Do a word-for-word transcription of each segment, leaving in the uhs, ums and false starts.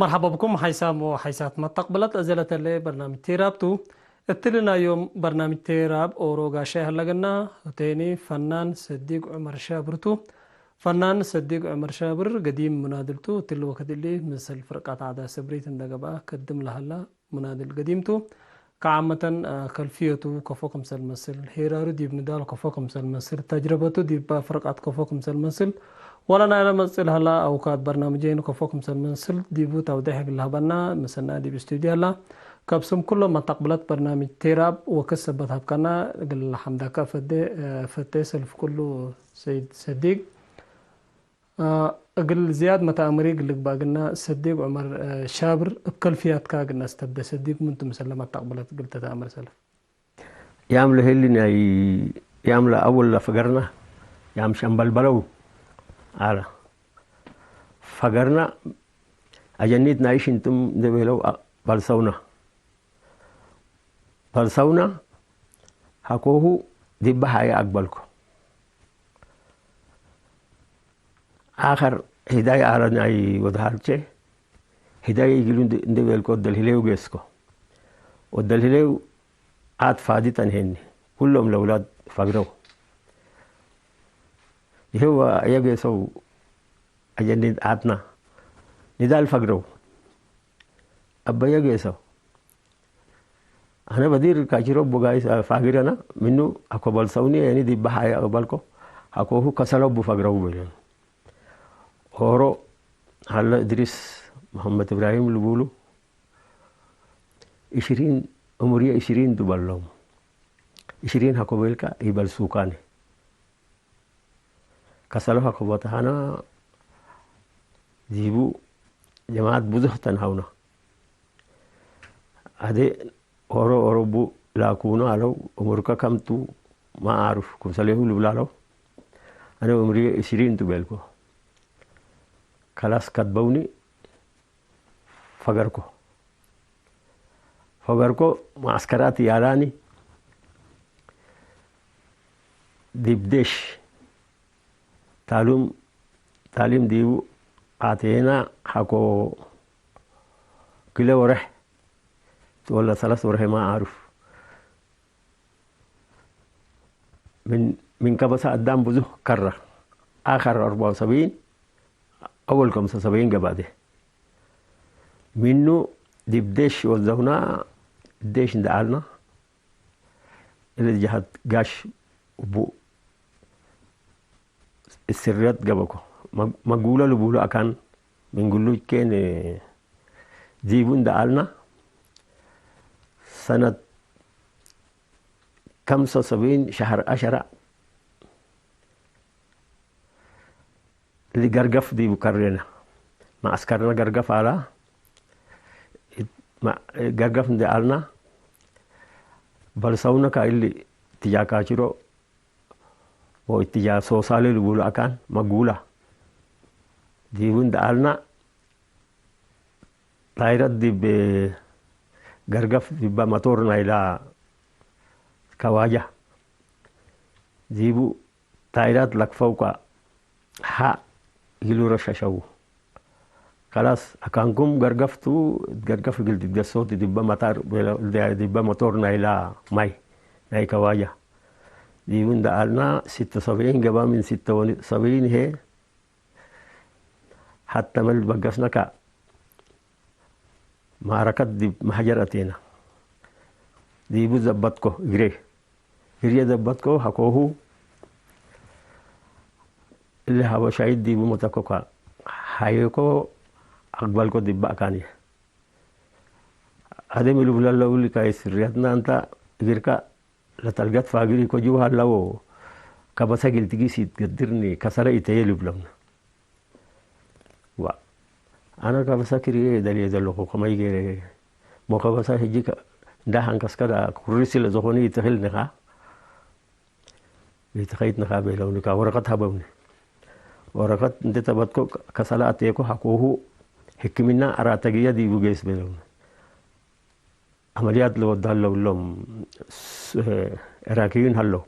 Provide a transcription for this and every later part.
መርሐባ ብኩም ሓይሳም ወሓይሳት መተቅብለት እዘ ለተሌ በርናምጅ ቴራብ ቱ። እትሊ ናይ ዮም በርናምጅ ቴራብ ኦሮ ጋሻይ ሀለገና፣ ሁቴኒ ፈናን ሰዲግ ዑመር ሻብር ቱ። ፈናን ሰዲግ ዑመር ሻብር ገዲም ሙናድል ቱ። እትሊ ወክድ እሊ ምስል ፍርቀት ዓዳ ሰብሪት እንደ ገብአ ከድም ለሀላ ሙናድል ገዲም ቱ። ከዓመተን፣ አ፣ ከልፍየቱ ከፎ ክምሰል መስል፣ ሄራሩ ዲብ ንዳል ከፎ ክምሰል መስል፣ ተጅረበቱ ዲብ ፍርቃት ከፎ ክምሰል መስል፣ ወለ ናይለ መጽእ ለሀላ አውካት በርናምጀይን ከፎ ክምሰል መስል ዲቡ ተውዴሕ እግል ለሀበና፣ ምሰና ዲብ ስቱድዮ ሀላ። ከብስም ኩሎም መተቅብለት በርናምጅ ቴራብ ወክድ ሰበት ሀብከና እግል ለሐምዳከ ፈዴ፣ አ፣ ፈቴ ሰልፍ ኩሉ ሰይድ ሰዲግ። አ፣ እግል ዝያድ መተአምሪ እግል ልግበእ እግልና ሰዲግ ዑመር፣ አ፣ ሻብር እብ ከልፍያትካ እግል ነስተብደ። ሰዲግ ምን ቱ ምሰለ መተቅብለት እግል ተተአምር ሰልፍ። ያም ለህሊ ናይ ያም ለአወል ለፈገርና ያም ሸምበልበለው አለ። ፈገርና አጀኒት ናይ ሽንትም እንዴ ቤለው አ-፣ በልሰውና። በልሰውና ሐቆሁ ዲበ ሐየ አግበልኮ። አኸር ሂዳይ አረ ናይ ወድ ሀልቼ፣ ሂዳይ እግሉ እንዴ፣ እንዴ ቤልኮ ወደልህሌው ጌስኮ። ወደልህሌው አት ፋዲ ጠንሄኒ። ኩሎም ለውላድ ፈግረው። ይህው አየ ጌሰው አጀኒት አትና። ኒዳል ፈግረው። አበየ ጌሰው። አነ በዲር ካችሮ ቡጋይ ፋግር አነ ምኑ አኮ በልሰውኒ የኒ ዲበ ሐየ አበልኮ አኮሁ ከሰለው ቡ ፈግረው ብለን። ኦሮ ሀለ እድሪስ መሐመድ እብራሂም ልቡሉ እሽሪን እሙርየ እሽሪን ቱ በሎም። እሽሪን ሀኮ ቤልካ ኢበልሱካኒ። ከሰሎ ሀኮ ቦተሃና ዲቡ ጀማዐት ብዙህ ተንሀውና። አዜ ኦሮ ኦሮ ቡ ላኩኑ አለው። እሙርከ ከም ቱ ማ አዕሩፍ ክምሰሌሁ ልብላ አለው። አነ እምርዬ እሽሪን ቱ ቤልኮ። ከላስ ከድበውኒ ፈገርኮ። ፈገርኮ መዐስከራት ያላኒ ዲብ ዴሽ ታሉም፣ ታሊም ዲቡ አቴና ሐቆ ክለ ወሬሕ ወለ ሰለስ ወሬሕ ማ አዕሩፍ። ምን፣ ምን ከበሰ አዳም ብዙህ ከረ። አከር አርበዕ ወሰብዒን አወል ከምሰ ሰብዒን ገባዴ። ምኑ ዲብ ዴሽ ወዘውና፣ ዴሽ እንደ አልና፣ እለ ጀሀት ጋሽ ቡ እስርየት ገበኮ። መ-፣ መጉለ ልቡሉ አካን ምን ግሉጅ ኬን ዲቡ እንደ አልና፣ ሰነት ከምሰ ወሰብዒን ሸህር ዐሸረ እሊ ገርገፍ ዲቡ ከሬነ። መዐስከርነ ገርገፍ አላ። ማ-፣ ገርገፍ እንዴ አልና፣ በልሰውነ ከእሊ እትጃ ካችሮ ወእትጃ ሶሳሌ ልቡሉ አካን መጉላ ዲቡ እንዴ አልና፣ ጣይረት ዲብ ገርገፍ ዲበ መቶር ናይላ ከዋጃ ዲቡ ጣይራት ለክፈው ከ ሐ እግሉ ረሸሸው። ከላስ አካንኩም ገርገፍ ቱ፣ እት ገርገፍ እግል ትትገሰው ዲበ መታር፣ ዲበ መቶር ናይላ ማይ ናይ ከዋጃ። ዲቡ እንደ አልና ሲተ ወሰብዒን ገባ፣ ምን ሲተ ወሰብዒን ህዬ ሐተ መል በገስነ ከ ማዕረከት ዲብ መሀጀር አቴነ። ዲቡ ዘበጥኮ እግሬ። እግሬ ዘበጥኮ ሐቆሁ እሊ ሐበሻይት ዲቡ መተኮ ከ ሐየኮ አቅበልኮ ዲበ አካንየ። አደም እሉ ብለለው እሊ ካይ ስርየትና እንተ እግርከ ለተልገት ፋግር ኢኮ ጅው ሀለው ከበሰ እግል ትጊስ ኢትገድርኒ ከሰለ ኢተየ ልብለምነ። ዋ፣ አነ ከበሰ ክርኤ ደልየ ዘለኹ ከመይ ገይረ ሞ ከበሰ ህጂ ከ-፣ እንዳ ሐንከስከ ደአ ኩርሲ ለዘኾኒ ኢትክል ንኻ፣ ኢትኸይት ንኻ ቤለውኒ ከ ወረቀት ሀበውኒ። ወረቀት እንዴ ተበትኮ ከሰለ አቴኮ ሐቆሁ ሕክምና አራተግየ ዲቡ ጌስ ቤለውኒ። ዐመልያት ለወዳለው እሎም ስ-፣ ዕራቅዩን ሀለው።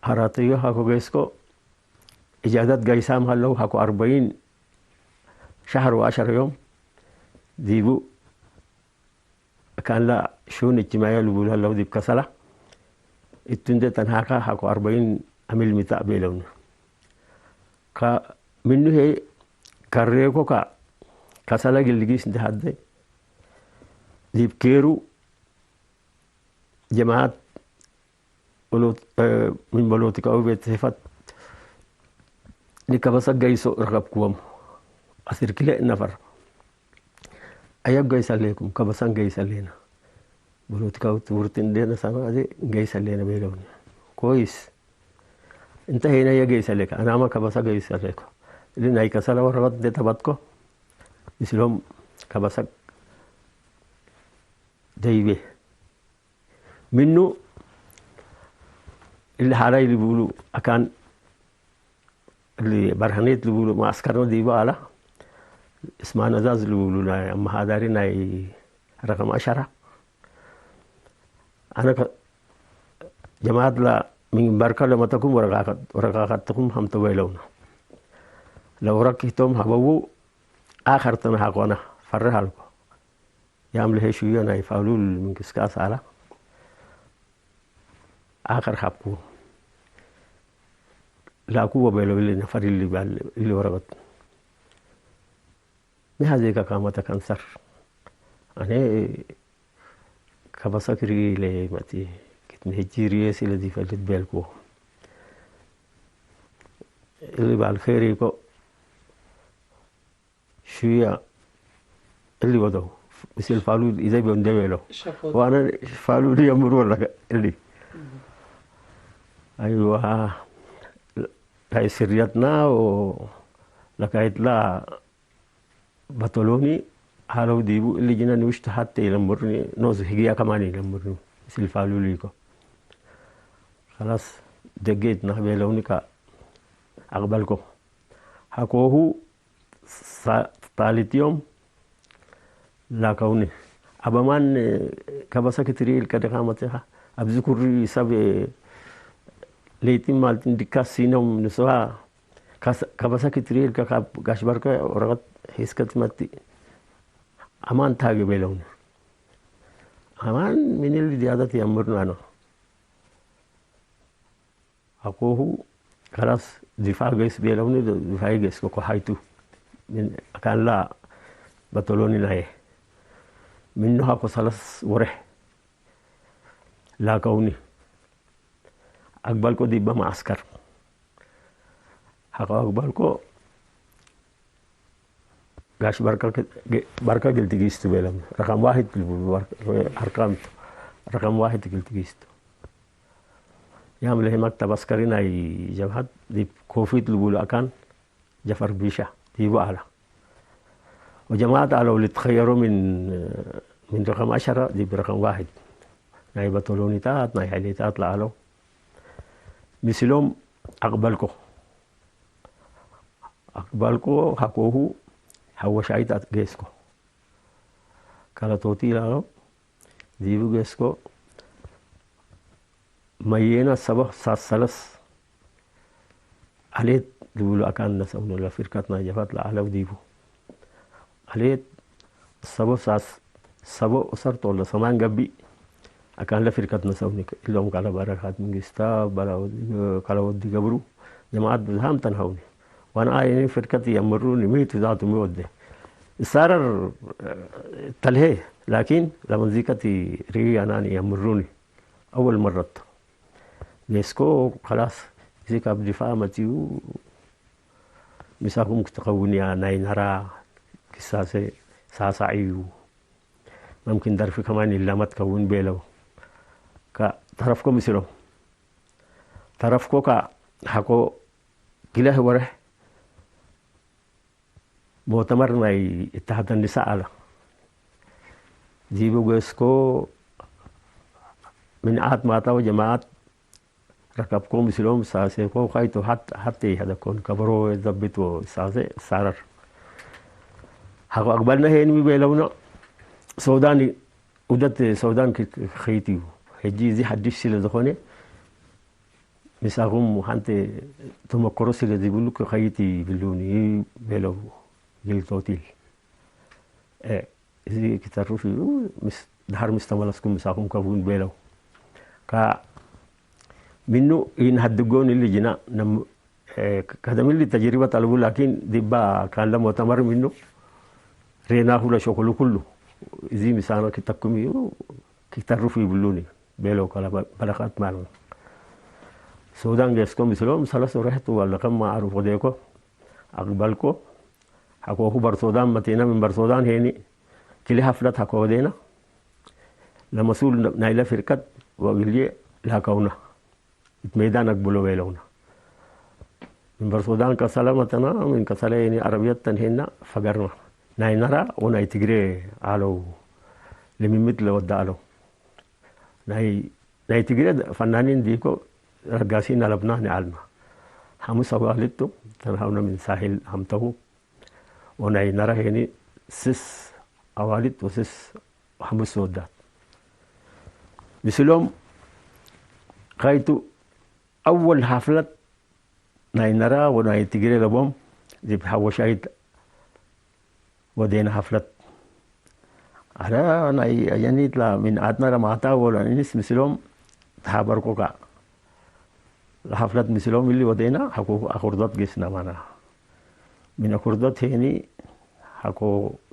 ሐራተዩ ሐቆ ጌስኮ እጃዘት ጋይሳም ሀለው ሐቆ አርበዒን ሸህር ወዐሸር ዮም ዲቡ አካንላ ሹኡን እጅትማዕየ ልቡሉ ሀለው ዲብ ከሰላ እቱ እንዴ ተንሃካ ሐቆ አርበዒን አሚል ሚታእ ቤለውኒ። ከ-፣ ምኑ ህዬ ከሬኮ ከ-፣ ከሰላ እግል ልጊስ እንዴ ሀዴ ዲብ ኬሩ ጀማዐት ወሎት-፣ እ፣ ምን በሎትካዊ ቤት ጽሕፈት ንከበሰ ገይሶ ረከብክዎም። አስር ክልኤ ነፈር። አየብ ገይሰ ሌኩም? ከበሰ እንገይሰ ሌነ። በሎትካዊ ትምህርት እንዴ ነሳና አዜ እንገይሰ ሌነ ቤለውኒ። ኮይስ። እንተ ሄነ የገይሰ ሌከ፣ አናመ ከበሰ ገይሰ ሌኮ። እሊ ናይ ከሰለ ወረቀት እንዴ ተበትኮ፣ ምስሎም ከበሰ ደይቤ። ምኑ እሊ ሐራይ ልቡሉ አካን እሊ በርሀኔት ልቡሉ መዐስከርነ ዲቡ አላ። እስማን አዛዝ ልቡሉ ናይ አመሃዳሪ ናይ ረቀም ዐሸራ። አነ ከ-፣ ጀማዐት ለ-፣ ምን በርከ ለመተኩም ወረቃከ-፣ ወረቃከትኩም ሀምቶ ቤለውነ። ለወረቅ ህቶም ሀበዉ አከርትነ ሐቆነ ፈርህ አልኮ። ያም ለሀይ ሹየ ናይ ፋሉል ምንክስካስ አላ። አከር ሀብኩ። ላኩ ወቤለው እሊ ነፈር እሊ ባል እሊ ወረቀት። ሚ ሐዜከ ካመተ ከንሰር። አነ ከበሰክ ርኤ ለመጽእ። ክትነ ህጂ ርኤ ሲለ ዲፈልት ቤልኩ። እሊ ባል ኸይር ኢኮ። ሹየ እሊ ወደው ምስል ፋሉል ኢዘይ እንዴ ቤለው። ሸፎት። ወአነ ፋሉል የምር ወለከ እሊ። እም። አይዋ፣ ታይ ስርየትና ወለካይትላ በተሎኒ ሀለው ዲቡ እሊ ጅነን ውሽት ሀቴ ኢለምሩኒ፣ ኖስ ህግያ ከማን ኢለምሩኒ። ምስል ፋሉል ኢኮ። ከላስ ደጌት ናህ ቤለውኒ ከአቅበልኮ። ሐቆሁ ሳ-፣ ታሊት ዮም ላከውኒ። አበማን ከበሰ ክትርኤ ኢልከ ደካመት ኢኻ። አብዚ ኩሪ ሰብ ሌጢን ማልጢን ድካስ ሲኖም ንስዋ ከስ-፣ ከበሰ ክትርኤ ኢልከ ካብ ጋሽ በርከ ወረቀት ሒስከ ትመጽእ። አማን ታጌ ቤለውኒ። አማን ምን እሊ ዝያደት የአምርና ነው። አኮሁ ከላስ ዲፋዕ ገይስ ቤለውኒ፣ ዲፋዒ ገይስ ኮኮ ሐይቱ ምን አካንላ በተሎኒ ናየ። ምኑ ሀኮ ሰለስ ወሬሕ ላከውኒ። አግበልኮ ዲበ መዐስከር። ሐቆ አግበልኮ ጋሽ በርከ፣ በርከ እግል ትጊስቱ ቤለም። ረቀም ዋሂድ ልቡሉ፣ አርቃም ረቀም ዋሂድ እግል ትጊስቱ። ያም ለህ መክተብ ዐስከሪ ናይ ጀብሀት ዲብ ኮፊት ልቡሉ አካን ጀፈር ቢሻ ዲቡ አላ። ወጀማዐት አለው ልትኸየሮ ምን፣ ምን ረቀም ዐሸረ ዲብ ረቀም ዋሂድ። ናይ በተሎኒታት፣ ናይ ሐይሌታት ለአለው። ምስሎም አቅበልኮ። አቅበልኮ ሐቆሁ ሐወሻይት አትጌስኮ። ከለቶቲ ኢላለው ዲቡ ጌስኮ። መዬነ ሰበ ሳሰለስ አሌት ልቡሉ አካን ነሰኡኒ ለፊርከት ናይ ጀፋት ለአለው ዲቡ። አሌት ሰቦ ሳስ-፣ ሰቦ እሰርት ወለ ሰማን ገብእ አካን ለፊርከት ነሰኡኒ። እሎም ከለ በረካት መንግስታ፣ በላ-፣ ከለ ወዲ ገብሩ ጀማዐት ብዝሃም ተንሀውኒ። ወአነ አይኒ ፍርከት የምሩኒ፣ ሚ ቱ ዛቱ ሚ ወዴ። እሳረር ተልሄ፣ ላኪን ለመንዚቀት ርኢዩ አናኒ የምሩኒ። አወል መረት ጌስኮ፣ ከላስ፣ እዚክ አብ ድፋዕ መጽኡ፣ ምሳኩም ክትከውን ያ ናይ ነራ ክሳሴ ሳሳዕዩ፣ መምክን ደርፊ ከማን ኢላመ ትከውን ቤለው። ከ-፣ ተረፍኮ ምስሎ። ተረፍኮ ከሐቆ ግለህ ወረህ ሞተመር ናይ እተሃደ ንሳእ አለ። ዲቡ ገስኮ ምን ዓድ ማታ ወጀማዓት ረከብኮ ምስሎም ሳሴኮ ካይቶ ሐት-፣ ሐቴ ሀደኮን ከበሮ ዘብጥ ወሳሴ ሳረር። ሐቆ አግበልነ ሄንሚ ቤለውነ ሶዳን ውደት ሶዳን ክ-፣ ክ-፣ ከይት እዩ። ህጂ እዚ ሐዲሽ ስለ ዝኾነ ምሳኹም ሐንቴ ተመክሮ ስለ ዝብሉ ከይት ይብሉኒ ቤለው። እግል ቶቲል። እ፣ እዚ ክተርፍ እዩ፣ ምስ፣ ደሐር ምስ ተመለስኩም ምሳኩም ከብኡን ቤለው። ከ-፣ ምኑ ኢንሀድጎን እሊ ጅና ነም-፣ እ፣ ከደም እሊ ተጅሪበት አለቡ፣ ላኪን ዲባ ካለ ሙእተመር ምኑ ሬናሁ ለሸክሉ ኩሉ። እዚ ምሳነ ክተኩም እዩ፣ ክተርፍ ይብሉኒ ቤለው፣ ከለ በ-፣ በረከት ማለት ነው። ሱዳን ጌስኮ ምስሎም ሰለስ ወርሕት ወለ ከም ማዕሩፍ ወዴኮ አቅበልኮ። ሐቆሁ በርሶዳን መቴነ፣ ምን በርሶዳን ሄኒ ክሊ ሐፍለት ሐቆ ወዴነ። ለመሱል ናይለ ፊርቀት ወእግልዬ ላከውነ። እት ሜዳን አግብሎ ቤለውነ። ምን በርሶዳን ቀሰለ መተና፣ ምን ቀሰለ ሄኒ አረብየት ተንሄና ፈገርና። ናይ ነራ ወናይ ትግሬ አለው ልምምድ ለወዳ አለው። ናይ፣ ናይ ትግሬ ፈናኒን ዲኮ ረጋሲን አለብና ንአልና። ሐሙስ አዋልድ ቱ ተንሃውነ ምን ሳሂል ሐምተው። ወናይ ነረ ሄኒ ስስ አዋልድ ወስስ ሐሙስ ወዳት። ምስሎም ካይቱ አወል ሐፍለት ናይ ነራ ወናይ ትግሬ ለቦም ዲብ ሐወሻይት ወዴነ ሐፍለት። አረ ናይ አጀኒት ላ ምን አድነ ለማታ ወለእንስ ምስሎም ተሐበርኩካ። ለሐፍለት ምስሎም እሊ ወዴነ ሐቆ አኩርዶት ጌስነ ማና። ምን አኩርዶት ሄኒ ሐቆ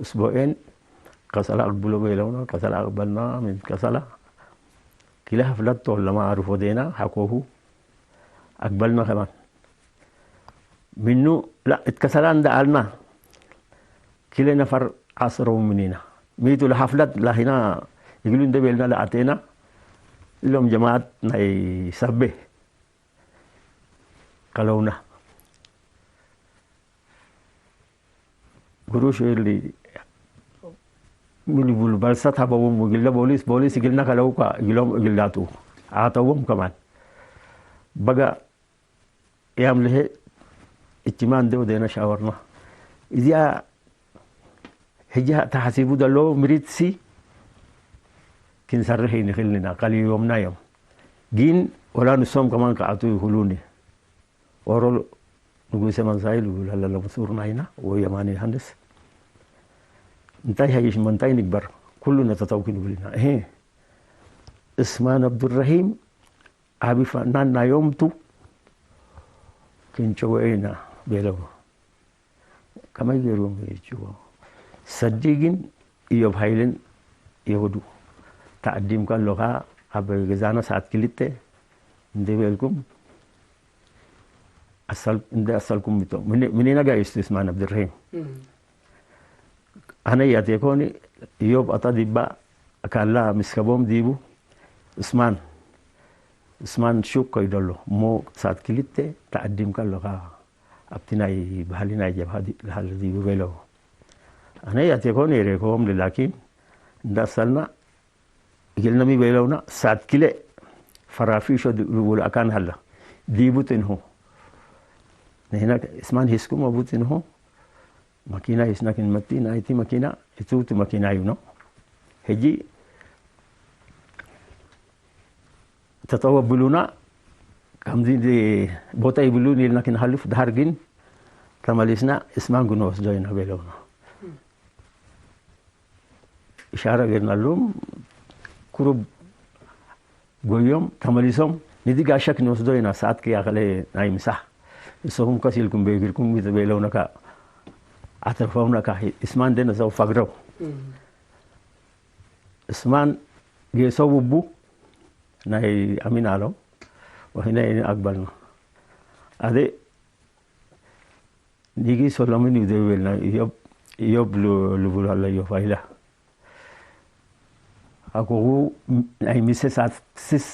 እስቦኤን ከሰላ አቅብሎ ቤለውና፣ ከሰላ አቅበልና። ምን ከሰላ ክለ ሐፍለት ቶለመ አሩፍ ወዴና ሐቆሁ አግበልና ከማን። ምኑ ላ እት ከሰላ እንደ አልና ክለ ነፈር አስረው ምኒና። ሚቱ ለሐፍለት ላሂና እግሉ እንደ ቤልና ለአቴና እሎም ጀማዐት ናይ ሰቤ ከለውና። ግሩሽ እሊ ምን ይቡሉ በልሰት ሀበዎም እግለ ፖሊስ፣ ፖሊስ እግልነ ከለውካ እግሎም እግል ላቱ አተዎም ከማን። በጋ ያም ልሄ እጅማ እንዴ ወዴነ ሻወርና። እዚያ ህጂ ተሐሲቡ ደሎ ምሪት ሲ ክንሰርሕ ኢንክልንና ቀልዮምና ዮም። ግን ወላ ንሶም ከማን ከአቱ ይሁሉኒ። ኦሮ ንጉሰ መንሳይ ልብል ሀለ ለምሱር ናይና ወየማኒ ዮሐንስ። እንታይ ሀይሽ መንታይ ንግበር ኩሉ ነተተውኪ ንብልና። እሄ እስማን አብዱረሂም አቢ ፈናን ናዮም ቱ ክንጭወኤና ቤለው። ከመይ ገይሮም ይጭወ? ሰዲግን እዮብ ሀይልን የሁዱ ተአዲም ከሎካ አብ ገዛነ ሰዓት ክልተ እንዴ ቤልኩም አሰል-፣ እንዴ አሰልኩም ብቶም። ምን-፣ ምኒነ ጋይስቱ እስማን አብድረሂም። እም። አነ ያቴኮኒ እዮብ አጣ ዲባ ካላ ምስከቦም ዲቡ እስማን፣ እስማን ሹክ ኮይዶሎ እሞ ሳት ክልተ ተአዲም ከሎካ አብቲ ናይ ባህሊ ናይ ጀብሃ ዲ-፣ ለሀለ ዲቡ ቤለው። አነ ያቴኮኒ ኤሬኮም ላኪን እንደ አሰልና እግልነ ሚ ቤለውና ሳት ክለ ፈራፊሾ ድ-፣ ልቡል አካን ሀለ ዲቡ ትንሁ። ንሕነ እስማን ሂስኩም አቡ ትንሁ። መኪና ይስነክ እንመቲ፣ ናይቲ መኪና እቱ ቱ መኪናዩ ነው። ህጂ ተጠወብሉና፣ ከምዚ እንዲ ቦታ ይብሉን ኢልና ክንሀልፍ፣ ዳህር ግን ተመሊስና እስማን ግኖ ወስዶይና ቤለውና። እሻረ ገርናሉም፣ ኩሩብ ጎዮም ተመሊሶም፣ ንዲ ጋሻ ክንወስዶ ኢና፣ ሰዓት ክያከለ ናይ ምሳሕ። እሶኩም ከሲልኩም ቤግርኩም ቤለውነካ፣ አተርፈውነካ፣ እስማን ደነ ሰው ፈግረው። እም። እስማን ጌሰው እቡ ናይ አሚን አለው፣ ወህነ አግበልነው። አዜ ኒጊ ሶሎምን ይደዌልና፣ ኢዮብ፣ ኢዮብ ሉ-፣ ልቡል አለ፣ ኢዮብ አይለ። አኮሁ ናይ ምሰ ሳት ስስ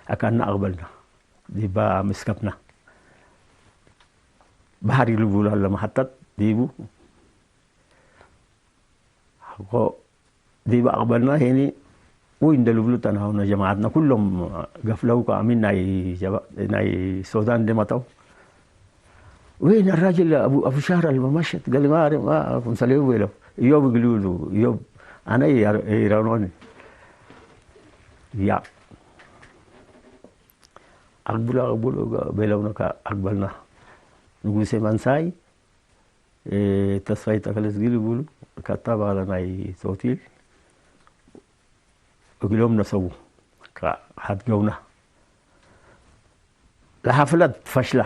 አካና አቅበልና፣ ዲባ ምስከብና። ባህር ልቡል አለ፣ መሐጠት ዲቡ። አኮ ዲብ አቅበልና ሄኒ ውይ እንደ ልብሉ ተናውነ ጀማዓትና ኩሎም ገፍለው ከአሚን ናይ ጀባ-፣ ናይ ሶዳን እንደ መጠው፣ "ወይን አራጅል አቡ፣ አቡ ሻህር አልመመሸት ገልማሪ ማ ክምሰሌው?" ቤለው። እዮብ እግሉ ሉ፣ እዮብ አነ ኢራኖኒ። ያ አቅብሎ አቅብሎ ቤለውነ ከአቅበልና ንጉሴ መንሳይ እ፣ ተስፋይ ተክለዝጊ ልቡሉ፣ ከታ ባለ ናይ ቶቲል እግሎም ነሰዉ፣ ከ-፣ ሀድገውና። ለሐፍለት ፈሽላ፣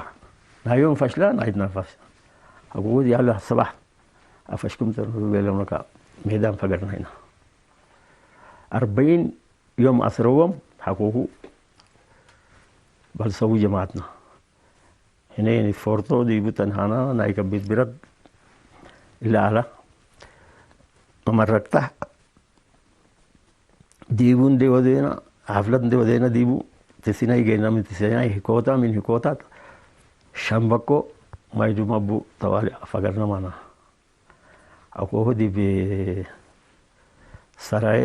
ናይ ዮም ፈሽላ፣ ናይትና ፈሽላ። አጉጉዝ ያለ ሰባሕ አፈሽኩም ተንሩ ቤለውነ፣ ከ-፣ ሜዳን ፈገርና ኢና። አርበዒን ዮም አስረዎም ሐቆሁ በልሰዉ ጀማዐትና። ህኔ ፎርቶ ዲቡ ተንሃና ናይ ከቢት ብረት እለ አላ መመረቅታ ዲቡ እንዴ ወዴና፣ ሐፍለት እንዴ ወዴና ዲቡ ትሲናይ ገይና፣ ምን ትሲናይ ህኮታ፣ ምን ህኮታት ሸምበቆ ማይ ዱመ እቡ ተዋሊ አፈገርነ ማና። አኮሁ ዲብ ሰራዬ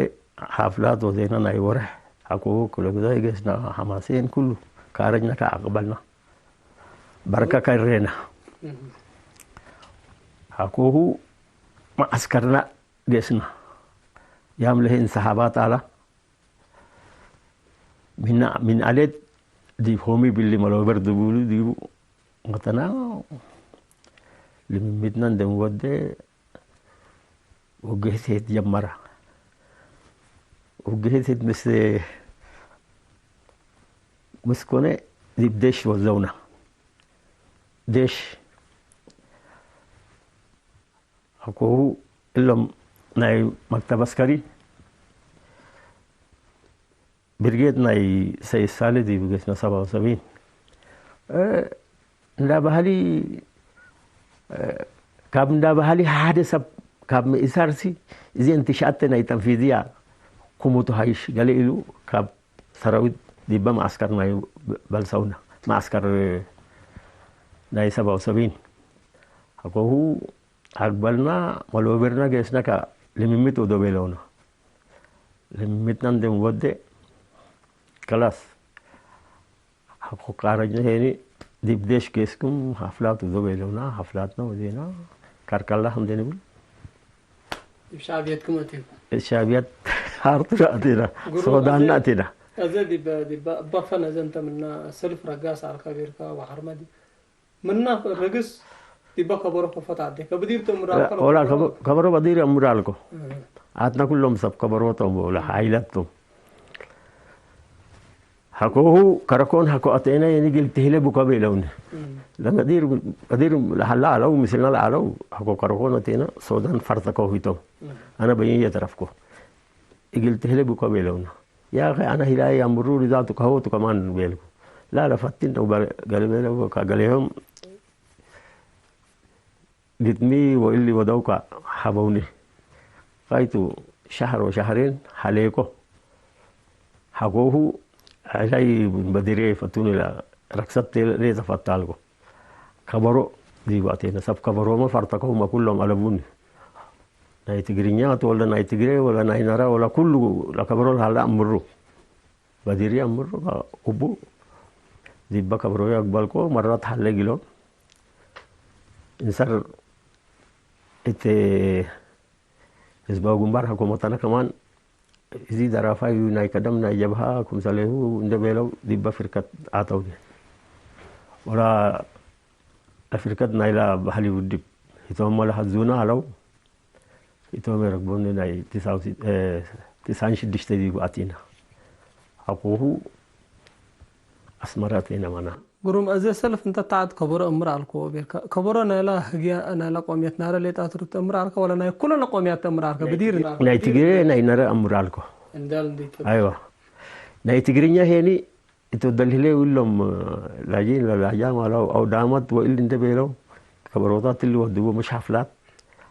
ሐፍላት ወዜነ ናይ ወርሕ አኮሁ ክለ ግዛይ ገስና ሐማሴን ኩሉ ካረጅነ ከአቅበልና በርከ ከሬነ። አኮሁ መዐስከርና ገስና ያም ለህይ እንሰሓባት አላ። ምነ፣ ምን አሌት ዲብ ሆሚ ብሊ መሎበር ድቡሉ ዲቡ ወጠና ልምምድና እንደምወደ ውግህት ሄት ጀመረ። ውግህት ሄት ምስ፣ ምስ ኮነ ዲብ ዴሽ ወዘውና። ዴሽ አኮሁ እሎም ናይ መክተብ ዐስከሪ ብርጌድ ናይ ሰይድ ሳሌ ዲብ ገስነ ሰብዓ ወሰብዒን። እ፣ እንዳ ባህሊ፣ እ፣ ካብ እንዳ ባህሊ ሓደ ሰብ ካብ ምእሳርሲ እዜ እንትሽአተ ናይ ተንፊዝያ ኩሙቱ ሃይሽ ገሌ ኢሉ ካብ ሰራዊት ዲበ መዐስከር ናይ በልሰውና፣ መዐስከር ናይ ሰብዓ ወሰብዒን አኮሁ አግበልና መሎበርና ገስነ ከ ልምምድ ወዶ ቤለውና። ልምምድና እንደም ወዴ ከላስ ሐቆ ካረጅነ ሄኒ ዲብ ዴሽ ገስኩም ሐፍላት ወዶ ቤለውና። ሐፍላትና ወዴና ከርከላ እንዴ ንብል። እብ ሻዕብየትኩም አቴኩም። እብ ሻዕብየት አርትራ አቴና፣ ግሩም። ሶዳንና አዜ፣ አቴና። አዜ ዲበ፣ ዲበ እበ ፈን አዜ እንተ ምና ሰልፍ ረጋስ አልካ ቤርካ ወሐርመዲ ምና ርግስ ዲበ ከበሮ ከፎ ተዐዴ። ከብዲር ተምር አልከ ወላ ለከበሮ? ከበ-፣ ከበሮ በዲር አምር አልኮ። እህ። አትና ኩሎም ሰብ ከበሮ ቶም ወላ ሐይለት ቶም። ሐቆሁ ከረኮን ሐቆ አቴነ የኒ ግል ትህለ ቡከ ቤለውኒ። እህ። ለመዲር፣ መዲር ለሐላ አለው፣ ምስልና ለአለው፣ ሐቆ ከረኮን አቴነ ሶዳን ፈርተከው ሂቶም። እህ። አነ በይን የተረፍኮ። እግል ትህለ ቡከ ቤለውና። ያኸ አነ ሂላይ አምሩ ሪዛቱ ከሆቱ ከማን ቤልኩ። ላ ለፈቲን ነው በ-፣ ገሌ ቤለው ከገሌሆም ግጥሚ ወእሊ ወደውካ ሐበውኒ። ቃይቱ ሸህር ወሸህሬን ሐሌኮ። ሐቆሁ ዐላይ በዲሬ ፈቱኒ ለረክሰት ሌጠ ፈታልኮ። ከበሮ ዲቡ አቴነ። ሰብ ከበሮመ ፈርተከውመ ኩሎም አለቡኒ። ናይ ትግርኛ ቱ ወለ ናይ ትግሬ ወለ ናይ ነረ ወለ ኩሉ ለከበሮ ለሀለ አምሩ። በዲሪ አምሩ እቡ ዲበ ከበሮዩ አግበልኮ መራት ሀለ እግሎም። እንሰር እት ህዝባዊ ግንባር ሐኮመተነ ከማን እዚ ደራፋዩ ናይ ቀደም ናይ ጀብሃ ክምሰሌሁ እንዴ ቤለው ዲበ ፍርከት አተውኒ። ወላ ለፍርከት ናይላ በህሊ ውድብ ህቶም ወለ ሐዙነ አለው። ህቶም የረግቦኒ ናይ ትስዓ ወሲ-፣ እ፣ ትስዓን ሽዱሽተ ዲቡ አቲና። አኮሁ አስመራ አቴነ ማና። ግሩም፣ አዜ ሰልፍ እንተ ተዐድ ከበሮ እምር አልኮ ቤልከ። ከበሮ ናይላ ህግያ፣ ናይላ ቆምየት ናረ ሌጣ ትሩክ ተእምር አልከ ወለ ናይ ኩለነ ቆምያት ተእምር አልከ? ናይ ብዲር ትግርኛ፣ ናይ ትግሬ፣ ናይ ነረ አምር አልኮ። እንዳል እንዴት? አይዋ። ናይ ትግርኛ ሄኒ እት ወደልህሌ እሎም ላጂን ለላጃም አለው አው ዳመት ወእሊ እንዴ ቤለው ከበሮታት እሊ ወድቦ፣ ምሽ ሐፍላት፣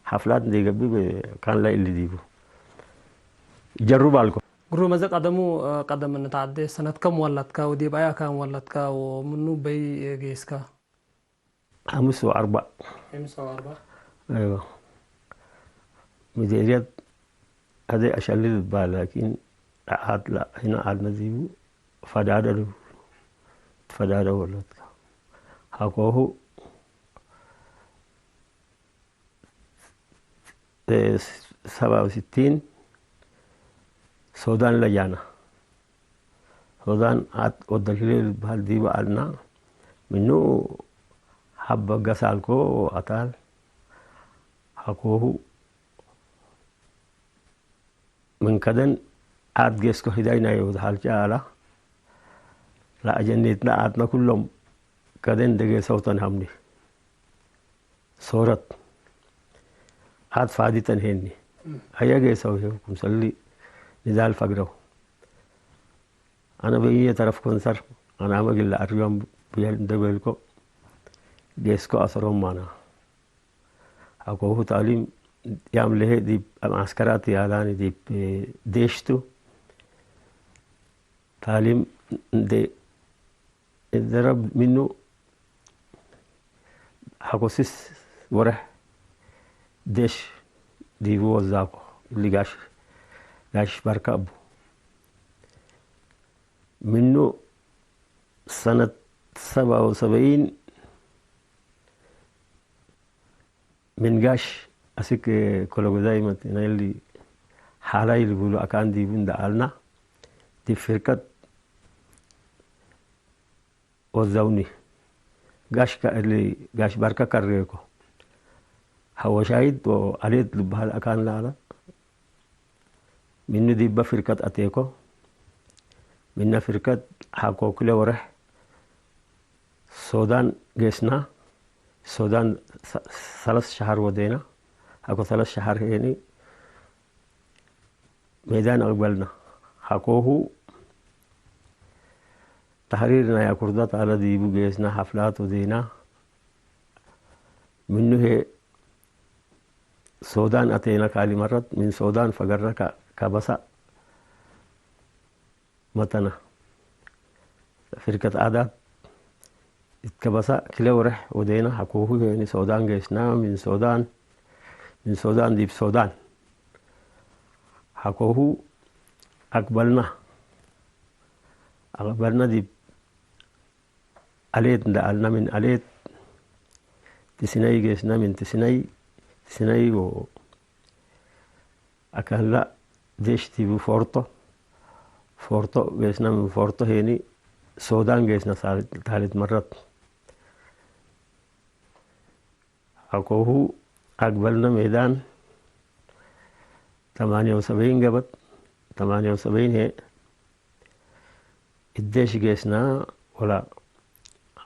ሐፍላት እንዴ ገብእ ካን ላይ እሊ ዲቡ ጀሩብ አልኮ። ግሩም፣ አዜ ቀደሙ፣ ቀደም እንተዐዴ ሰነት ከም ወለድከ ወዲብ አይ አካን ወለድከ ወምኑ በይ ጌስከ? ሐምስ ወአርበዕ። ሐምስ ወአርበዕ። አይዋ። ምዴርየት አዜ አሸሊ ልባል፣ ላኪን ዐድ ለአይነ ዐድነ ዲቡ ፈዳደ ዲቡ፣ ትፈዳደ ወለድከ። ሐቆሁ፣ እ፣ ሰብዓ ወስቲን ሶዳን ለጃና። ሶዳን አት ወደልህሌ ልባል ዲበ ዐድና፣ ምኑ ሐበ ገሳልኮ አታል፣ አኮሁ ምን ከደን ዓድ ጌስኮ ህዳይ ናይ ወድ ሐልጫ አላ ለአጀኔትነ ዓድነ ኩሎም ከደን ደጌሰው ተንሀምኒ። ሶረት ዓድ ፋዲ ተንሄኒ። አየ ጌሰው ህዬ ክምሰሊ ንዳል ፈግረው። አነ በይኔ ተረፍኮ እንሰር አናመ እግል ለአርዮም ብዬ እንደ ቤልኮ ጌስኮ አሰሮም ማና። ሐቆሁ ታሊም ያም ለሄ ዲብ መዓስከራት ያላኒ ዲብ ዴሽ ቱ። ታሊም እንዴ እደረብ ምኑ ሐቆ ስስ ወርሕ ዴሽ ዲቡ ወዛኮ። እሊ ጋሽ፣ ጋሽ በርከ እቡ። ምኑ ሰነት ሰብዓ ወሰብዒን ምን ጋሽ አስክ ኮሎጎዛይ መጽእነ እሊ ሓላይ ልቡሉ አካን ዲቡ እንደ አልና፣ ዲብ ፍርቀት ወዘውኒ። ጋሽ ከ-፣ እሊ ጋሽ ባርከ ከሬኮ። ሐወሻይት ወአሌት ልበሃል አካን ለአለ። ምኑ ዲበ ፍርቀት አቴኮ። ምነ ፍርቀት ሐቆ ክለ ወርሕ ሶዳን ጌስና። ሶዳን ሰ-፣ ሰለስ ሸሀር ወዴና። ሐቆ ሰለስ ሸሀር ሄኒ ሜዳን አቅበልና። ሐቆሁ ተሕሪር ናይ አኩርዳት አለ ዲቡ ጌስና ሐፍላት ወዴና። ምኑ ህዬ ሶዳን አቴነ ካሊ መረት ምን ሶዳን ፈገረ ከ-፣ ከበሳ መተነ። ፍርቀት ዓዳት እት ከበሳ ክለ ወርሕ ወዴነ። ሐቆሁ ሄኒ ሶዳን ጌስና። ምን ሶዳን፣ ምን ሶዳን ዲብ ሶዳን ሐቆሁ አቅበልና። አቅበልና ዲብ አሌት እንደ አልና ምን አሌት ትስነይ ጌስና። ምን ትስነይ፣ ትስነይ ወአካንላ ዴሽ ዲቡ ፎርቶ፣ ፎርቶ ጌስና። ምን ፎርቶ ሄኒ ሶዳን ጌስና። ሳልት፣ ታልት መረት ሐቆሁ አግበልነ ሜዳን ተማንየ ወሰብዒን ገበት። ተማንየ ወሰብዒን ህዬ እዴሽ ጌስና ወላ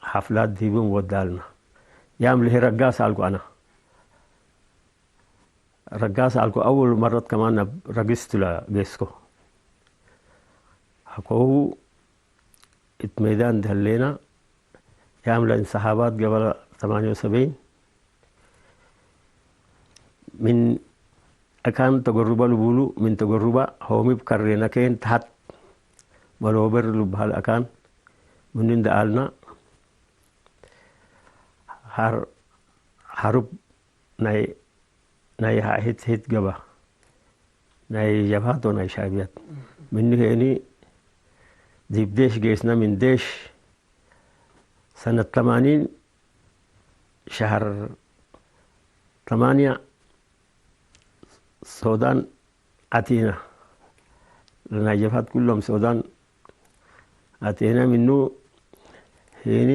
ሐፍላት ዲቡ እንወዳልና። ያም ለህይ ረጋስ አልኩ አነ። ረጋስ አልኩ አውል መረት ከማን ረግስቱ ለጌስኮ። ሐቆሁ እት ሜዳን እንዴ ሀሌና፣ ያም ለእንሰሓባት ገበለ ተማንየ ወሰብዒን ምን አካን ተገሩበ ልቡሉ፣ ምን ተገሩበ ሆሚብ ከሬነ ኬን ተሐት መሎበር ልብሃል አካን ምኑ እንደ አልና፣ ሐር-፣ ሐሩብ ናይ ናይ ሐ-፣ ህት፣ ህት ገባ፣ ናይ ጀብሀት ወናይ ሻዕብያት። ምኑ ሄኒ ዲብ ዴሽ ጌስነ። ምን ዴሽ ሰነት ተማኒን ሸሀር ተማንያ ሶዳን አቴነ። ለናይ ጀብሀት ኩሎም ሶዳን አቴነ። ምኑ ሄኒ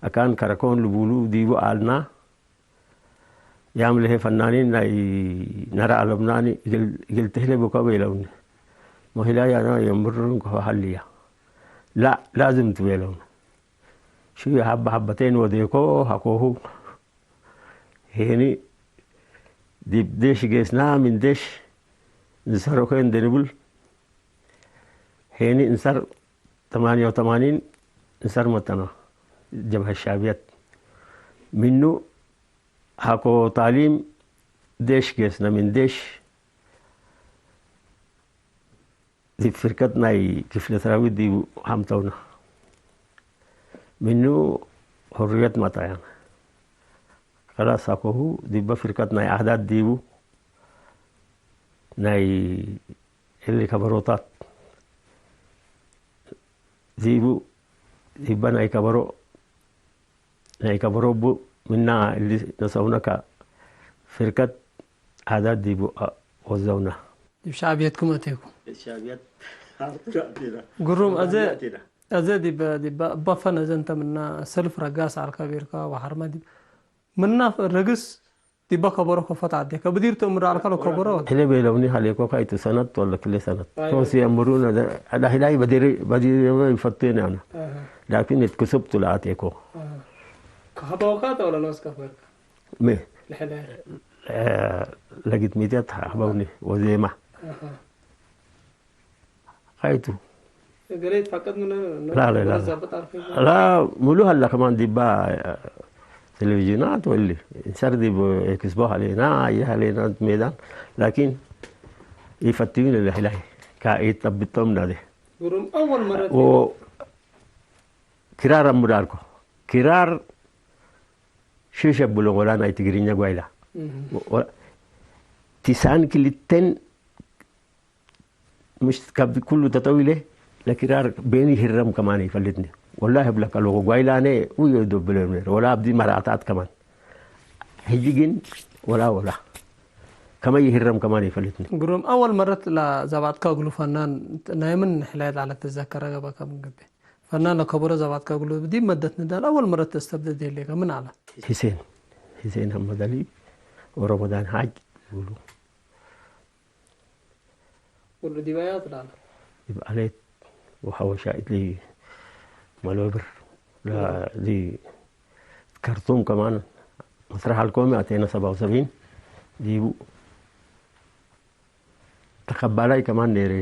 አካን ከረኮን ልቡሉ ዲቡ አልና። ያም ለሀ ፈናኒን ናይ ነረ አለምናኒ እግል፣ እግል ትህሌ ብኮ ቤለውኒ። መክላይ አነ የምርን ከሆ ሀልያ። ላ፣ ላዝም ቱ ቤለውኒ። ሹ ሀበ ሀበቴን ወዴኮ ሀኮሁ። ሄኒ ዲብ ዴሽ ጌስና፣ ምን ዴሽ እንሰሮከ እንዴ ንብል። ሄኒ እንሰር ተማንያ ወተማኒን እንሰር መጠና ጀብሀት ሻዕብየት። ምኑ ሐቆ ታሊም ዴሽ ጌስነ፣ ምን ዴሽ ዲብ ፍርቀት ናይ ክፍለ ሰራዊት ዲቡ ሐምተውነ። ምኑ ሑርየት መጠያነ። ከላስ ሐቆሁ ዲበ ፍርቀት ናይ አህዳት ዲቡ ናይ እሊ ከበሮታት ዲቡ፣ ዲበ ናይ ከበሮ፣ ናይ ከበሮ እቡ ምና እሊ ነሰኡነ ከፍርቀት አህዳት ዲቡ ወዘውነ። ዲብ ሻዕብየትኩም አቴኩም። ሻዕብየት ግሩም፣ አዜ፣ አዜ ዲብ፣ ዲብ እበ ፈን አዜ እንተ ምና ሰልፍ ረጋስ ዐልከ ቤርካ ወሐርመ ዲብ ምና ረግስ ዲበ ከበሮ ከፎ ተዐዴከ። ብዲር ቱ እምር አልከ ለከበሮ። እለ ቤለውኒ ሀሌኮ ካይቱ ሰነት ወለ ክሌ ሰነት። አይወ። ሶስ የእምሩነ ደ-፣ ዳሂላይ በዲሪ፣ በዲሪ ይፈቴኒ አነ። አሃ። ላኪን እት ክሱብ ቱ ለአቴኮ። አሃ። ከሀበውካ ተ ወለ ኖስ ከፈርካ? ሜ? ለሐለ። እ፣ ለግጥሚትያት ሀበውኒ ወዜማ። አሃ። ቃይቱ። እገሌ ይትፈቀድ ምን ላ፣ ላ፣ ላ። ወለዛ በጣም ላ፣ ሙሉ ሀላ ከማን ዲባ ቴሌቪዥናት ወሊ እንሰር ዲብ ኤክስፖ ሀሌና፣ አየ ሀሌና ሜዳን፣ ላኪን ኢፈትዩን ለህላይ ካኢት ጠብጦም ናዴ። ግሩም አወል መረት ወ-፣ ክራር አሙዳርኮ። ክራር ሽሸ ብሎ ወላ ናይ ትግርኛ ጓይላ። እህ። ወ-፣ ቲሳን ክልተን ምሽ ከብድ ኩሉ ተጠዊለ ለኪራር ቤኒ ህረም ከማን ይፈልጥኒ። ወላሂ እብለከ ለጎ ጓይላኔ ውዮ ዶብለ ነር። ወላ አብዲ መራታት ከማን። ህጂ ግን ወላ ወላ ከመ ይህረም ከማን ይፈልጥኒ። ግሩም፣ አወል መረት ለዘባጥከ እግሉ ፈናን ናይ ምን ሕላየት ዐለት ትዘከረ ገበከ ምን ግቤ? ፈናን ለከበሮ ዘባጥከ እግሉ ዲብ መደት ንዳል አወል መረት ተስተብደድ ህሌከ ምን ዐለ? ሂሴን፣ ሂሴን ሐመድ አሊ ወረመዳን ሐጅ ይብሉ። ኩሉ ዲባያት ላለ። እብ አሌት ወሐወሻ እትሊ መሎብር ለ-፣ እሊ ከርቱም ከማን መስረሕ አልኮሚ አቴነ ሰብዓ ወሰብዒን ዲቡ ተቀባላይ ከማን ኔሬ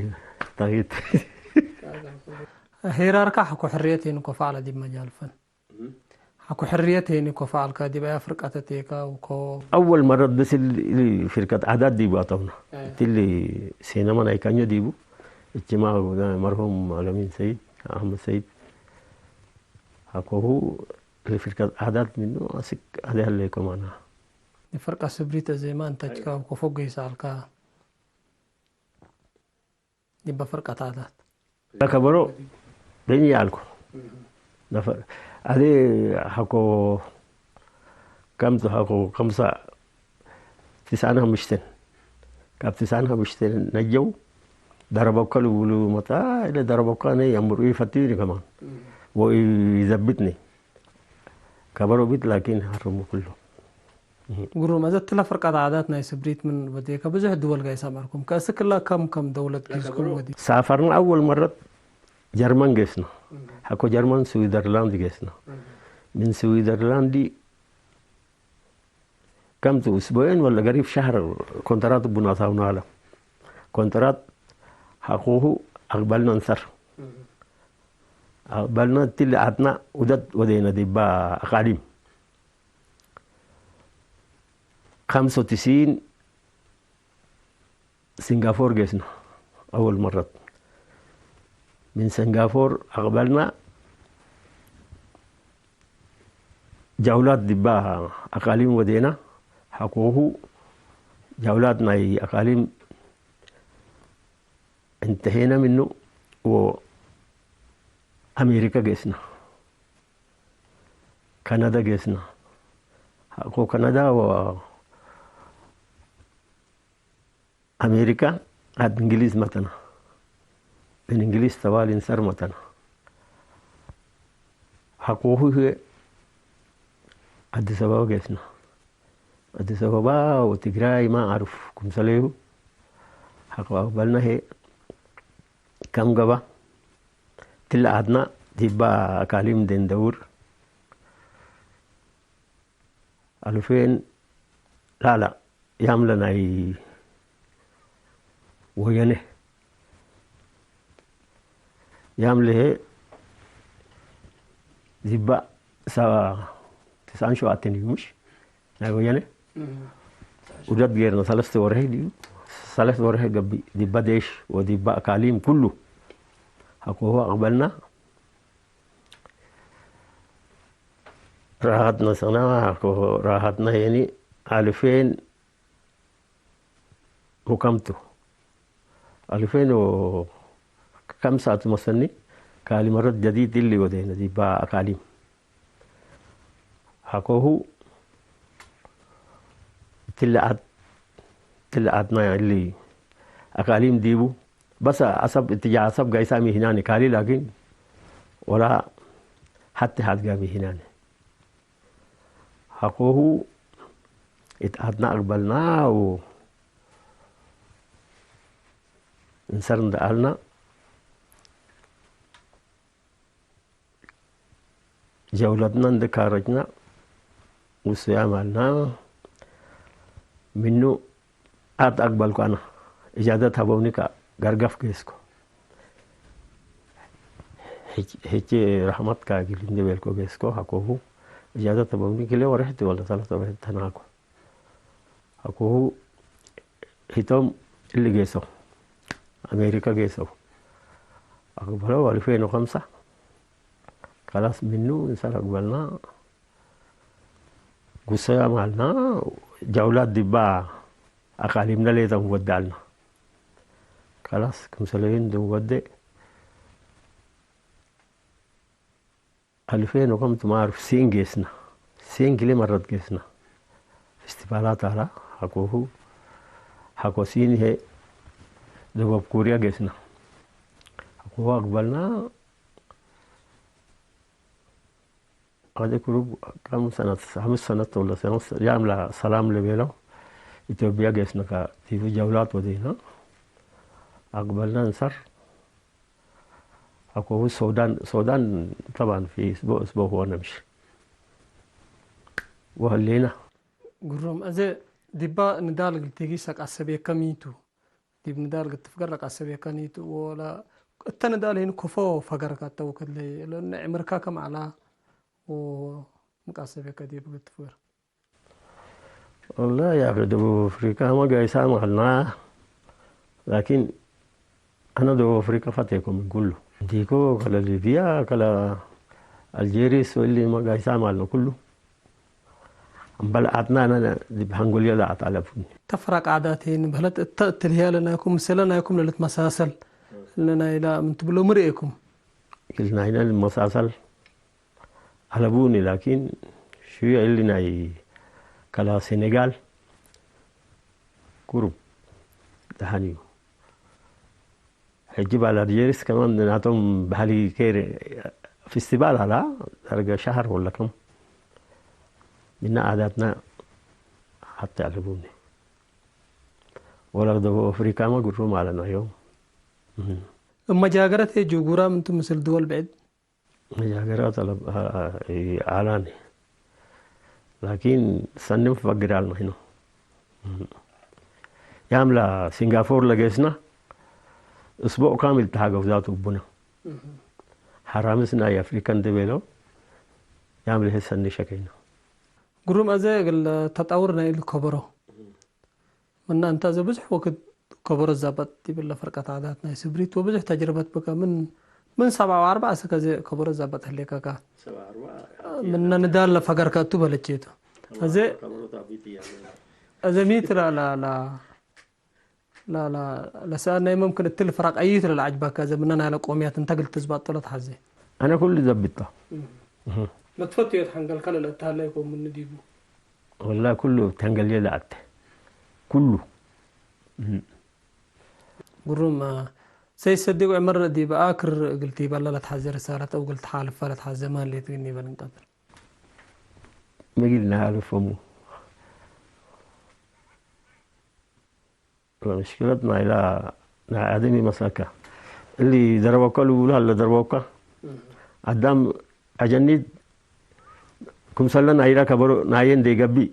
ታይት። ሄራርካ ሐቆ ሕርየት ሄንኮ ፈዐለ ዲብ መጃል ፈን። ሐቆ ሕርየት ሄኒ ኮ ፈዐልከ፣ ዲብ አያ ፍርቀት ቴከ ወኮ? አወል መረት ብስ እሊ ፍርቀት ዓዳት ዲቡ አተውነ። አየ። እትሊ ሲነማ ናይ ካኞ ዲቡ፣ እችማ መርሁም አለሚን ሰይድ፣ አሕመድ ሰይድ፣ ሐቆሁ እሊ ፍርቀት ዓዳት ምኑ አስክ አዜ ሀሌኮ ማና። ፍርቀት ስብሪት አዜማ እንተ ችካ ወኮ ፎግ ይሰአልከ። ዲበ ፍርቀት ዓዳት። ለከበሮ ደኝ ያልኩ። ነፈር አዜ ሐቆ ከምቱ ሐቆ ከምሳ ትስዓን ሐምሽተን። ካብ ትስዓን ሐምሽተን ነጀው ደረበከ ልብሉ መጣ። እለ ደረበከ አነ የምሩ ኢፈትዩኒ ከማን ወኢዘብጥኒ። ከበሮ ቢት ላኪን ሐርሙ ኩሉ። ግሩም። አዘ እትለ ፍርቀት ዓዳት ናይ ስብሪት ምን ወዴከ ብዙሕ ድወል ጋይስ አመርኩም። ከእስክ እለ ከም ከም ደውለት ጊዝኩም ወዲ? ሳፈርነ አወል መረት ጀርመን ጌስነ። ሐቆ ጀርመን ስዊዘርላንድ ጌስነ። ምን ስዊዘርላንድ ከምቱ እስቡዔን ወለ ገሪብ ሸህር ኮንትራት ቡን አታውነ አለ። ኮንትራት ሐቆሁ አቅበልነ እንሰር። አቅበልነ እትሊ አትናእ ውደት ወዴነ ዲባ አቃሊም። ከምሰ ወትስዒን ሲንጋፎር ጌስነ አወል መረት። ምን ሲንጋፎር አቅበልና ጃውላት ዲባ አቃሊም ወዴና። ሐቆሁ ጃውላት ናይ አቃሊም እንተሄነ ምኑ ወአሜሪካ ጌስነ። ከነዳ ጌስነ። ሐቆ ከነዳ ወአሜሪካ ዐድ እንግሊዝ መተና። ምን እንግሊዝ ተዋሊ እንሰር መተና። ሐቆሁ ህዬ አዲስ አበባ ጌስነ። አዲስ አበባ ወትግራይ ማ አዕሩፍ ክምሰሌሁ ሐቆ አቅበልነ ህዬ ከም ገባ እትለ አትናእ ዲባ አካሊም እንዴ እንደውር አልፌን ላላ ያምለ ናይ ወየኔ ያምለ ህዬ ዲባ ሳ-፣ ትስዓን ሸውዓቴን እዩ ምሽ? ናይ ወያኔ እም። ውደት ጌርነ ሰለስተ ወርሒ ዲቡ፣ ሰለስተ ወርሒ ገብእ ዲባ ዴሽ ወዲባ አካሊም ኩሉ ሐቆሁ አቅበልና። ራሀት ነሰና ሐቆሁ ራሀትና የኒ አልፌን ወከምቱ አልፌን ወከምሳ ቱ መሰኒ ካሊ መረት ጀዲድ እሊ ወዴነ ዲባ አካሊም። ሐቆሁ እትለ ዐድ፣ እትለ ዐድና እሊ አካሊም ዲቡ። በሰ አሰብ እትጃ አሰብ ጋይሳሚ ሂናኒ ካሊ ላኪን ወላ ሐቲ ሐድጋሚ ሂናኒ። ሐቆሁ እት አድና አቅበልና ወእንሰር እንደ አልና፣ ጀውለትና እንዴ ካረጅና፣ ውሱያም አልና፣ ምኑ አድ አቅበልኩ አነ። እጃዘት ሀበውኒ ከገርገፍ ጌስኮ። ህቼ ረሕመት ከእግል እንዴ ቤልኮ ጌስኮ ሐቆሁ። እጃዘት ሀበውኒ ክልኤ ወርሕት ወለ ሰለስ ወርሕት ተናኮ። አኮሁ ሂቶም እሊ ጌሰው፣ አሜሪከ ጌሰው። አቅበለው አልፌን ወከምሳ። ከላስ ምኑ እንሰር አቅበልና፣ ጉሰያም አልና፣ ጀውላት ዲባ አቃሊምነ ሌጠ እንወዳልና። ከላስ ክምሰለዩ እንድንወዴ፣ አልፌን ወከም ትማርፍ ሲን ጌስና፣ ሲን ክልኤ መረት ጌስና። ፌስቲቫላት አላ፣ ሐቆሁ፣ ሐቆ ሲን ህዬ ደቡብ ኮርያ ጌስና። ሐቆሁ አቅበልና፣ አዜ ቅሩብ ከም ሰነት፣ ሐምስ ሰነት ወለ ሰነት ያም ለሰላም ለቤለው ኢትዮጵያ ጌስና፣ ከዲቡ ጀውላት ወዴና። አቅበልና እንሰር አኮሁ ሶዳን፣ ሶዳን ጠባን ፊ እስቦ፣ እስቦ ሆነ ምሽ ወህሌና። ግሩም። አዜ ዲባ ንዳል እግል ቴጊስ አቃሰብየከ ሚ ቱ? ዲብ ንዳል እግል ትፍገር ለቃሰብየከ ኒ ቱ? ወለ እተ ንዳል ህይን ኮፎ ፈገርከ አተ ወክድ ለይ? ለእነ ዕምርከ ከም ዐላ ወምቃሰብየከ ዲብ እግል ትፍገር? ወላሂ ያአኺ ደቡብ አፍሪቃመ ጋይሳም ዐልነ፣ ላኪን አነ ደቡብ አፍሪቃ ፈቴኮ ምን ኩሉ። እንዲኮ ከለ ሊብያ፣ ከለ አልጄሪስ ወእሊመ ጋይሳም ዐልነ ኩሉ። እምበል አትነ አነ ዲብ ሐንጎልየ ለአትአለፉኒ። ተፍራቅ ዓዳቴን በህለት እተ እትልህያ ለናይኩም፣ ምስለ ናይኩም ለልትመሳሰል እለ ናይላ ምን ትብሎ ምርኤኩም? እግል ናይነ ልመሳሰል አለቡኒ፣ ላኪን ሽዩ እሊ ናይ ከላ ሴኔጋል ጉሩብ ደሐንዩ። ሕጂ ባል አልጄሪስ ከማን ናቶም ባህሊ ኬር ፌስቲቫል አላ፣ ደርገ ሸሀር ወለ ከም ምነ ዓዳትና ሐቴ አለቡኒ። ወለ ደቡብ አፍሪካመ ጉሩም አለናዮም። እም። እመ ጃገረት ህዬ ጅጉራም እንቱ ምስል ድወል ብዕድ መጃገራት አለ-፣ አ-፣ አ-፣ አላኒ። ላኪን ሰኒ ፈግር አልነ ህኖ። ያም ለሲንጋፖር ለጌስና እስቦዕ ካምል ተሃገው ዛቱ እቡነ። ሐራምስ ናይ አፍሪካ እንዴ ቤለው ያም ለህይ ሰኒ ሸቀይነ። ግሩም አዜ እግል ተጣውር ናይ እሊ ከበሮ። ምነ እንተ አዜ ብዙሕ ወክድ ከበሮ ዛበጥ ዲብለ ፈርቀት ዓዳት ናይ ስብሪት ወብዙሕ ተጅርበት ብከ ምን፣ ምን ሰብዓ ወአርበዕ እስክ አዜ ከበሮ ዛበጥ ህሌከካ። ሰብዓ ወአርበዕ ምነ ንዳል ለፈገርከ እቱ በለቼቱ። አዜ፣ ከበሮ ታቢት እያለ። አዜ ሚ ትላ ላ፣ ላ፣ ላ፣ ላ፣ ለሰአል ናይ መምክን እትሊ ፍራቅ አዩት ለለዐጅበከ አዜ ምነ ናይለ ቆምያት እንተ እግል ትዝባጦ ለትሐዜ? አነ ኩሉ ዘብጦ። እህ። እህ። ለትፈትዮ ተሐንገልከ ለለአተሀለይኮ ምኑ ዲቡ? ወላሂ ኩሉ ተንገልየ ለአተ። ኩሉ። እህ። ግሩም። ሰይድ ሰዲቅ ዑመር፣ ዲብ አክር እግል ቲበለ ለትሐዜ ርሳለት አው እግል ተሓልፈ ለትሐዜ ማን ሌትግኒ በል እንቀብል? ምግል ነሓልፈሙ። ምሽክለት ናይላ ናይ አደም ይመስለከ። እሊ ደረበከ ልቡሉ ሀለ ደረበከ። አዳም አጀኒት ክምሰለ ናይላ ከበሮ ናየ እንዴ ገብእ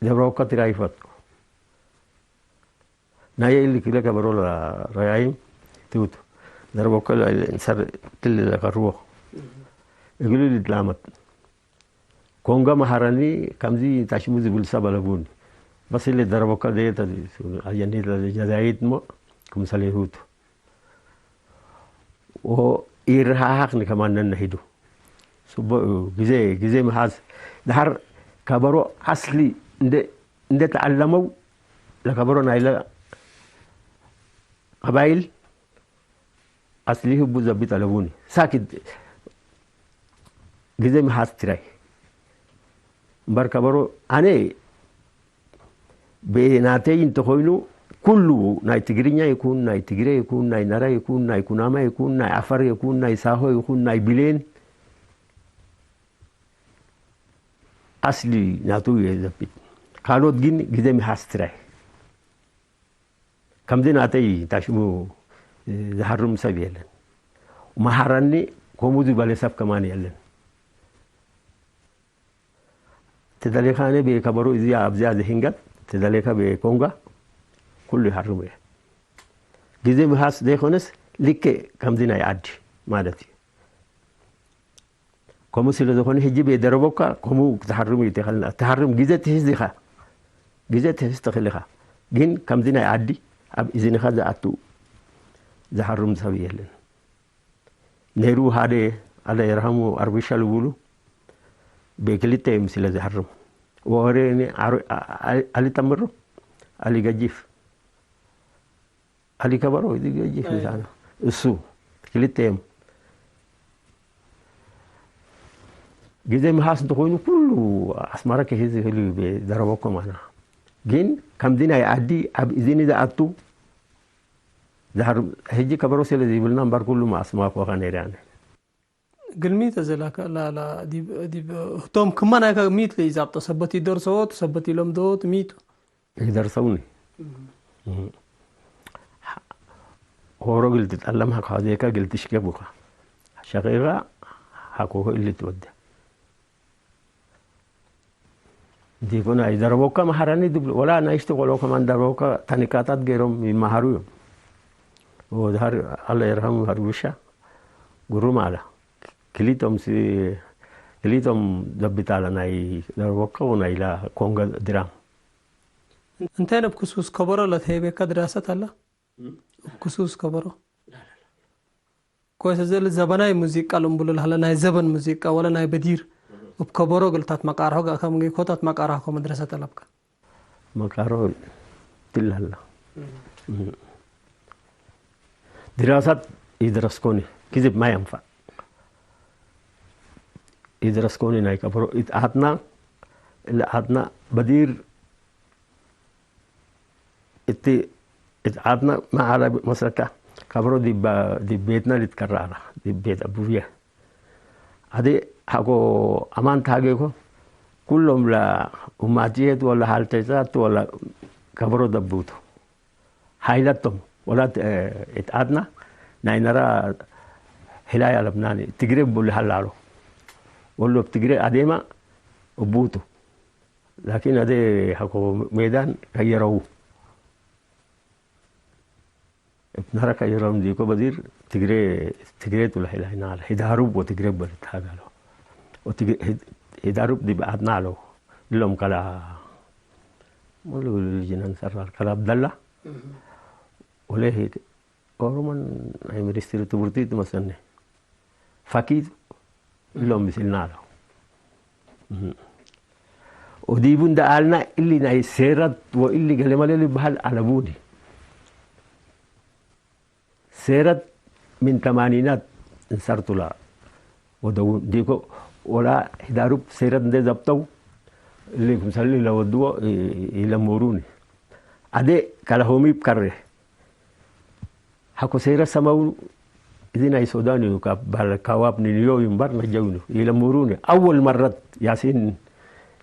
ደረበከ ትራይ ፈቱ። ናየ እሊ ክለ ከበሮ ለረያይም ትውቱ። ደረበከ ለእንሰር ትል ለከርዎ። እግሉ ልትላመት። ኮንጎ መሀረኒ ከምዚ ታሽሙ ዝብል ሰብ አለቡኒ። በስ እሊ ደረበከ ደየተ አጀኒት ለጀዛይት እሞ ክምሰሌሁ ቱ። ወኢረሃሃክኒ ከማን ነነሂዱ። ስቦ ግዜ፣ ግዜ መሓዝ ደሐር ከበሮ አስሊ እንደ፣ እንደ ተዐለመው ለከበሮ ናይለ ቀባይል አስሊሁ እቡ ዘብጥ አለቡኒ። ሳክት ግዜ መሓዝ ትራይ። እምበር ከበሮ አነ ቤናተይ እንተ ኮይኑ፣ ኩሉ ናይ ትግርኛ ይኩን፣ ናይ ትግሬ ይኩን፣ ናይ ነረ ይኩን፣ ናይ ኩናማ ይኩን፣ ናይ ዐፈር ይኩን፣ ናይ ሳሆ ይኩን፣ ናይ ብሌን፣ አስሊ ናቱ የዘብጥ። ካልኦት ግን ግዜ ምሓስ ትራይ። ከምዚ ናተይ ታሽሙ ዝሀርም ሰብ የለን። መሀረኒ ኮሙ ዲበለ ሰብ ከማን የለን። ትደሌካነ ቤ ከበሮ እዚያ ኣብዚያ ዝህንገት፣ ትደሌከ ቤ ኮንጋ፣ ኩሉ ይሀርም እየ። ግዜ ምሓስ ዘይኮነስ፣ ልክ ከምዚ ናይ ዐዲ ማለት እዩ። ከሙ ስለ ዝኾነ፣ ህጂ ቤ ደረቦካ፣ ከሙ ትሀርም እዩ ተኸልና። ትሀርም ግዜ ትሕዝ ኢኻ፣ ግዜ ትሕዝ ትኽል ኢኻ። ግን ከምዚ ናይ ዐዲ፣ ኣብ እዝንኻ ዝኣቱ ዝሀርም ሰብ የለን። ነይሩ ሀደ፣ አለ የርሐሙ፣ አርብሸ ልቡሉ፣ ቤ ክልተ ምስለ ዝሀርም። ወወሬኒ አሩ-፣ አ-፣ አ-፣ አሊ ተምሩ፣ አሊ ገጂፍ፣ አሊ ከበሮ፣ አሊ ገጂፍ አይ። ምሳና። እሱ፣ ክልተ የም። ግዜ ምሓስ እንተኾይኑ፣ ኩሉ አስመረ ክህዝ ህሉ ቤ ደረበኮ ማና። ግን ከምዚ ናይ ዐዲ፣ ኣብ እዝኒ ዝኣቱ፣ ዛህር ህጂ ከበሮ ስለ ዚብልና እምበር ኩሉ ማስማኮ ከኔርያነ። እግል ሚ ተዘላከ ላላ ዲብ፣ ዲብ ህቶም ክመ ናይከ ሚ ትለኢዛብጦ? ሰበት ኢደርሰዎት፣ ሰበት ኢለምደዎት ሚ ቱ? ኢደርሰውኒ። እም። እም። ሆሮ እግል ትጠለም ሐቆ ሐዜከ እግል ትሽኬ ቡከ። ሸቂቀ ሐቆሁ እሊ ትወዴ። ዲኮ ናይ ደረቦከ መሀረኒ ዲብ፣ ወላ ናይ እሽትቆሎ ከማን ደረቦከ ተኒካታት ገይሮም ይመሀሩ እዮም። ወደሀር አለ ይርሐሙ ሀርቡሻ ጉሩም አለ። ክሊቶም ሲ-፣ ክሊቶም ዘብጥ አለ ናይ ደረቦከ ወናይላ ኮንገ ድራም። እንተ እብ ክሱስ ከበሮ ለትሄቤከ ድራሰት አለ? እም። እብ ክሱስ ከበሮ? ላ፣ ላ፣ ላ። ኮይስ፣ እዘ ለዘበናይ ሙዚቃ ልንብሉ ለሀለ፣ ናይ ዘበን ሙዚቃ ወለ ናይ በዲር፣ እህ። እብ ከበሮ እግል ታትመቃርሖ፣ ገአከ ምን ጌኮ ታትመቃርሖ መድረሰት አለብከ? መቃርሖ ትል ሀለ። እህ። እህ። ድራሳት ኢደረስኮኒ፣ ክዝብ ማ የንፈዕ። ኢደረስኮኒ ናይ ከበሮ፣ ኢትአትና፣ ለአትና በዲር፣ እት፣ እት ዐድነ መዓለ መሰከ ከብሮ ዲብ፣ ዲብ ቤትነ ልትከረ ዐለ፣ ዲብ ቤት አቡየ። አዜ ሐቆ አማን ተሃጌኮ፣ ኩሎም ለኡማጅየት ወለ ሐልተይሳት ወለ ከብሮ ደቡቱ። ሀይለቶም ወላ እት ዐድነ ናይ ነረ ህላይ አለብናኒ፣ ትግሬ እቡ ለሀላሎ። ወሎ እብ ትግሬ አዴመ እቡቱ። ላኪን አዜ ሐቆ ሜዳን ከየረዉ። እብ ነረ ከየረዉ ዲኮ በዲር ትግሬ፣ ትግሬ ቱ ለህላይና አለ። ሂዳሩብ ወትግሬ በልት ሀገሎ። ወትግ-፣ ሂድ-፣ ሂዳሩብ ዲብ ዐድና አለው። እሎም ከላ ሙሉ ልጅነን ሰራር ከላ አብደላ። እህ። ወለ ኦሮሞን ናይ ሚኒስትሪ ትምህርቲ ትመሰኒ። ፈኪት እሎም ምስልና አለው። እህ። ወዲቡ እንደ አልና እሊ ናይ ሴረት ወእሊ ገሌ መሌ ልበሃል አለቡኒ። ሴረት ምን ተማኒናት እንሰርቱ ላ ወደው ዲኮ ወላ ሂዳሩብ ሴረት እንደ ዘብጠው እሊ ክምሰል ለወድዎ ኢ-፣ ኢለሞሩኒ። አዴ ከለሆሚብ ከሬ ሐቆ ሴረ ሰመው፣ እዚ ናይ ሶዳን እዩ፣ ካብ ባለ ካዋብ ንንዮ እዩ እምበር ነጀው እዩ ኢለሙሩኒ። አወል መረት ያሲን፣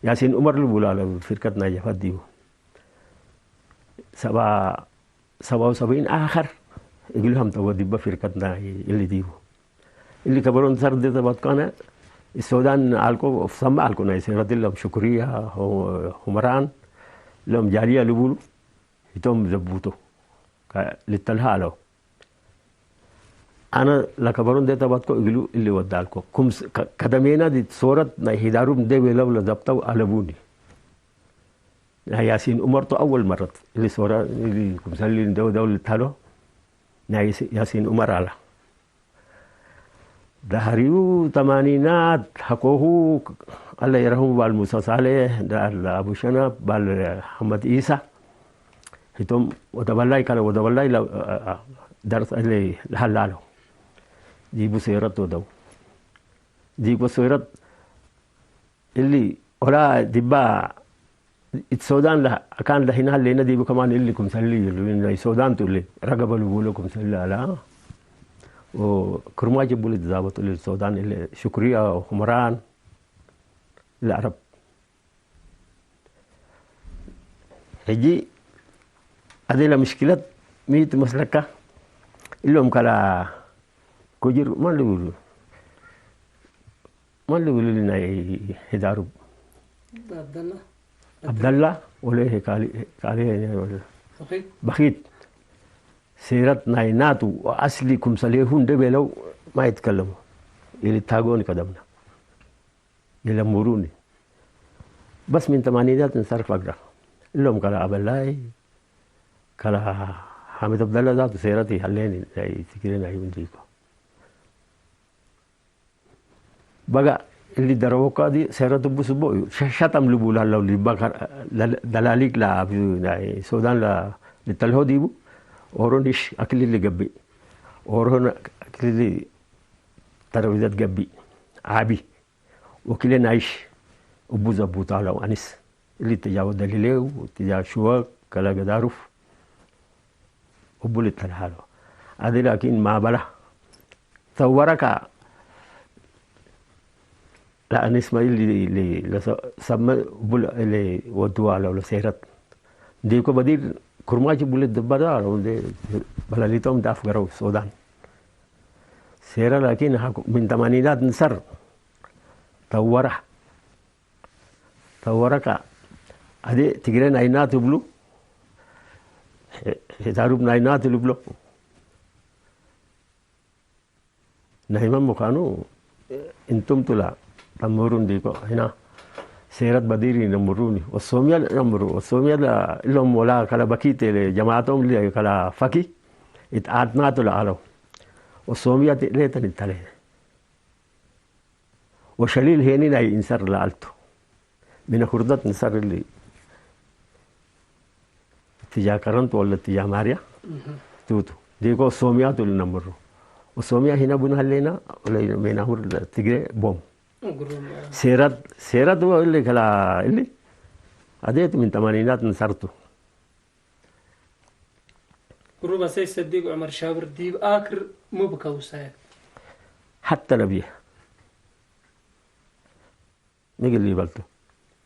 ያሲን ዑመር ልቡል አለ፣ ፍርቀት ናይ ጀፋት ዲቡ። ሰባ፣ ሰባ ወሰብዒን አኸር እግሉ ሀምጠወ ዲበ ፍርቀት ናይ እሊ ዲቡ። እሊ ከበሮ እንተር እንዴ ተባትኮነ፣ ሶዳን አልቆ፣ ሰማ አልቆ ናይ ሴረት እሎም ሽኩርያ፣ ሁ-፣ ሁመራን፣ እሎም ጃልያ ልቡሉ። ህቶም ዘቡቱ ከ-፣ ልተልሀ አለው። አነ ለከበሮ እንዴ ተባትኮ እግሉ እሊ ወዳልኮ። ኩምስ-፣ ከ-፣ ከደሜና ዲት ሶረት ናይ ሂዳሩብ እንዴ ቤለው ለዘብጠው አለቡኒ። ናይ ያሲን ዑመር ቱ አወል መረት እሊ ሶረ፣ እሊ ኩምሰሊ እንዴ ወደው ልተሎ ናይ ያሲን ዑመር አለ። ደሀሪዩ ተማኒናት ሐቆሁ አለ ይረህሙ ባል ሙሳ ሳሌሕ፣ ዳር ለአቡ ሸነብ፣ ባል ሐመድ ኢሳ፣ ህቶም ወደበላይ ከለ ወደበላይ ለ-፣ ደርስ እለ ለሀላለው። ዲቡ ሴረት ወደው። ዲቡ ሴረት እሊ ኦላ ዲባ እት ሶዳን ለአካን ለህና ሌነ ዲቡ ከማን እሊ ክምሰል እሊ ናይ ሶዳን ቱ እሊ ረገበ ልቡሎ ክምሰል አላ። ወክርማጅ እቡ ልትዛበጡ እሊ ሶዳን እሊ ሽኩርያ ወኩምራን ለአረብ። ህጂ አዜ ለምሽክለት ሚ ትመስለከ? እሎም ከላ ኮጅር ማን ልብሉ? ማን ልብሉ? ናይ ህዳሩብ አብደላ። አብደላ ወለ ካልእ፣ ካልእ በኺት። በኺት። ሴረት ናይ ናቱ ወአስሊ ክምሰሌሁ እንዴ ቤለው ማ ይትከለሙ። ኢልታጎኒ ከደምነ። ኢለምሩኒ። በስ ምን ተማኒዳት እንሰር ፈግረ። እሎም ከለ አበላይ፣ ከለ ሐሚድ አብደላ ዛቱ ሴረት ይሀሌኒ ናይ ትግሬ ናይ እንዲኮ። በጋ እሊ ደረቦካ ዲ ሴረት እቡ ስቦ እዩ። ሸ-፣ ሸጠም ልቡ ላለው ሊባ ከ-፣ ለል-፣ ደላሊቅ ለአብ ናይ ሶዳን ለ-፣ ልተልሆ ዲቡ ኦሮን እሽ አክል ልገብእ። ኦሮን አክል ተረቢዘት ገብእ። አቢ ወክሌ ናይሽ እቡ ዘቡታ ለው አንስ እሊ ትጃ ወደልሌው ትጃ ሽወቅ ከለ ገዳሩፍ እቡ ልተልሃሎ። አዜ ላኪን ማበላ ተወረካ ለአንስ መ እሊ ሊ-፣ ለሰ-፣ ሰመ እቡ ለ-፣ ሊ ወድዋ ለው ለሴረት። እንዴኮ በዲር ኩርማች እቡ ልድበዳ ለው እንዴ በለሊቶም ዳፍ ገረው ሶዳን። ሴረ ላኪን ሀኩ ምን ተማኒናት ንሰር ተወራ። ተወረካ አዜ ትግሬ ናይናት እብሉ፣ ሄ-፣ ሄታሩብ ናይናት ልብሎ። ናይመ ሙካኑ እንቱም ቱላ ተምሩ እንዲኮ፣ ህና ሴረት በዲር ይነምሩኒ። ወሶምያ ነምሩ፣ ወሶምያ እሎም ወላ ከለ በኪት ጀማዓቶም ከለ ፈኪ እት አትናቱ ለአለው። ወሶምያ ሌተን ይተለ። ወሸሊል ሄኒ ናይ እንሰር ለአልቱ። ምነ ኩርደት እንሰር እሊ እትጃ ከረንት ወለ እትጃ ማርያ እህ። ቱቱ። ዲኮ ሶምያ ቱ ልነምሩ። ወሶምያ ሂነ ቡን ሀሌና ወለ ሜናሁር ለትግሬ ቦም። ግሩም። ሴረት፣ ሴረት ወ እሊ ከላ እሊ አዴት ምን ተማኒናት እንሰርቱ። ግሩም። አሰይድ ሰዲቅ ዑመር ሻብር ዲብ አክር ሙ ብከ ውሳየት? ሐተ ነብየ ምግል ይበልቱ።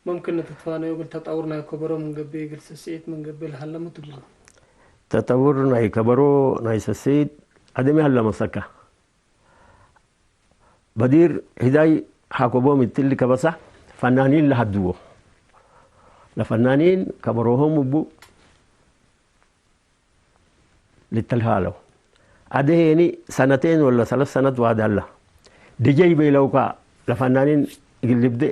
መምክን ንትትፋነዩ እግል ተጠውር ናይ ከበሮ ምን ገብእ፣ እግል ስስዒት ምን ገብእ ለሀለ ሙ ትብሎ? ተጠውር ናይ ከበሮ ናይ ስስዒት አደሚ ሀለ መሰካ። በዲር ህዳይ ሐቆቦም እትሊ ከበሳ ፈናኒን ለሀድዎ። ለፈናኒን ከበሮሆም እቡ ልተልሃለው። አደሄኒ ሰነቴን ወለ ሰለስ ሰነት ዋዳላ። ድጀይ ቤለውካ ለፈናኒን እግል ልብዴ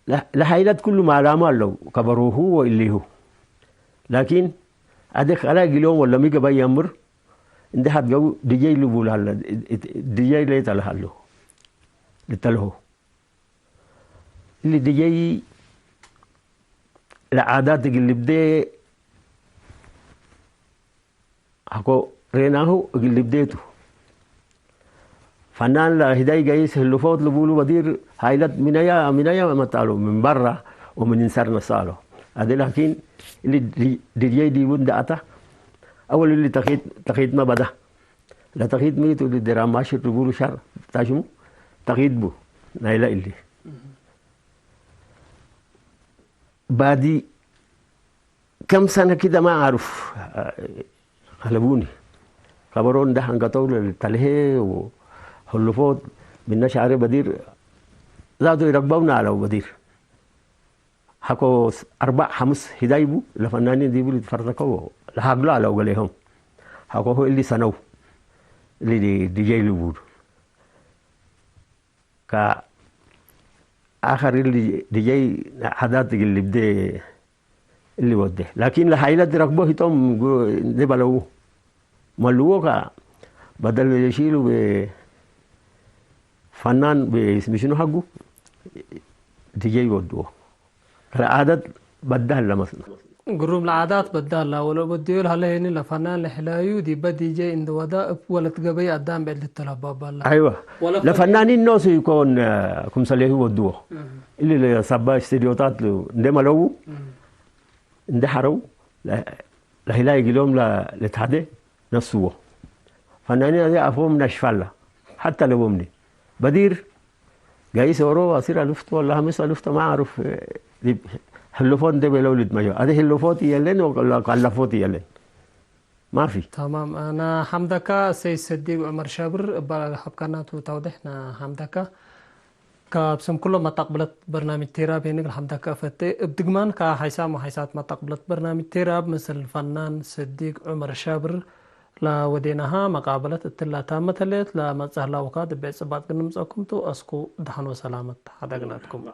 ለ-፣ ለሀይለት ኩሉ ማላሙ አለው ከበሮሁ ወእሊሁ። ላኪን አደ ከላይ ግሎም ወለ ሚ ገበይ የምር እንዴ ሀድገው ድጀይ ልቡል ሀለ፣ ድጀይ ሌጠ ለሀሉ፣ ልተልሆ። እሊ ድጀይ ለዓዳት እግል ልብዴ ሐቆ ሬናሁ እግል ልብዴ ቱ። ፈናን ለህዳይ ገይስ ህሉፎት ልቡሉ በዲር ሀይለት ምነያ፣ ምነያ መጣሉ ምን በራ ወምን እንሰር ነሳሎ። አዲ ላኪን እሊ ድርየይ ዲቡ እንደ አታ አወል እሊ ተኺት፣ ተኺትመ በዳ። ለተኺት ሚ ቱ እሊ ድራም ማሽር ልቡሉ ሸር ታሽሙ ተኺት ቡ ናይለ እሊ። ባዲ ከም ሰነ ክደ ማ አሩፍ ሀለቡኒ። ከበሮ እንደ ሐንገተው ለልተልሄ ወህልፎት ምነ ሻሬ በዲር ዛቱ ይረግበውና አለው በዲር። ሐቆ አርባዕ ሐምስ ሂዳይ ቡ ለፈናኒን ዲቡ ልትፈርተከው ለሀግሎ አለው ገሌሆም። ሐቆሁ እሊ ሰነው እሊ ዲ-፣ ዲጀይ ልቡሉ። ከአኸር እሊ ድጀይ ዐዳት እግል ልብዴ እሊ ወዴ። ላኪን ለሀይለት ረክቦ ህቶም ጉ-፣ እንዴ በለው መልዎ ከ በደል ሺሉ ቤ-፣ ፈናን ቤ-፣ ምሽኑ ሀጉ ድጀይ ወድዎ። ከለዓደት በዳል ለመስል። ግሩም ለዓዳት በዳል ላ ወለበድዮ ለሀለ ሄኒ ለፈናን ለሕላዩ ዲበ ዲጄ እንደ ወዳ እብ ወለት ገበይ አዳም ብዕድ ልተለባባላ። አይወ። ወለ ለፈናኒን ኖሱ ይኮን፣ እ፣ ክምሰሌሁ ወድዎ። እህ። እሊ ለሰባ ስቱዲዮታት እንደ መለው፣ እህ። እንደ ሐረው፣ ለ-፣ ለህላይ እግሎም ለ-፣ ለታደ ነስዎ። ፈናኒን አዜ አፎም ነሽፋላ። ሐታ ለቦምኒ። በዲር ጋይስ ኦሮ አሲር አልፍት ወላ ሐምስ አልፍት ማ አሩፍ፣ እ፣ ዲብ ህልፎ እንዴ ቤለው ልድመዮ። አዜ ህልፎት እየለን ወቀለፎት እየለን። ማፊ። ተማም። ነሐምደካ ሰይድ ሰዲግ ዑመር ሻብር እባ ለሀብካናቱ ተውዴሕ ነሐምደካ። ካብ ስም ኩሎም መጣቅብለት በርናምጅ ቴራብ ሄንግ ለሐምደካ እፈቴ። እብ ድግማን ከሐይሳም ወሐይሳት መጣቅብለት በርናምጅ ቴራብ ምስል ፈናን ሰዲግ ዑመር ሻብር ለወዴናሃ መቃበለት እትላ ታመት ህሌት። ለመጽእ ህላውካ ድቤ ጽባጥ ግንምጸኩም ቱ። አስኩ ደሐን ወሰላመት ሐዳግናትኩም።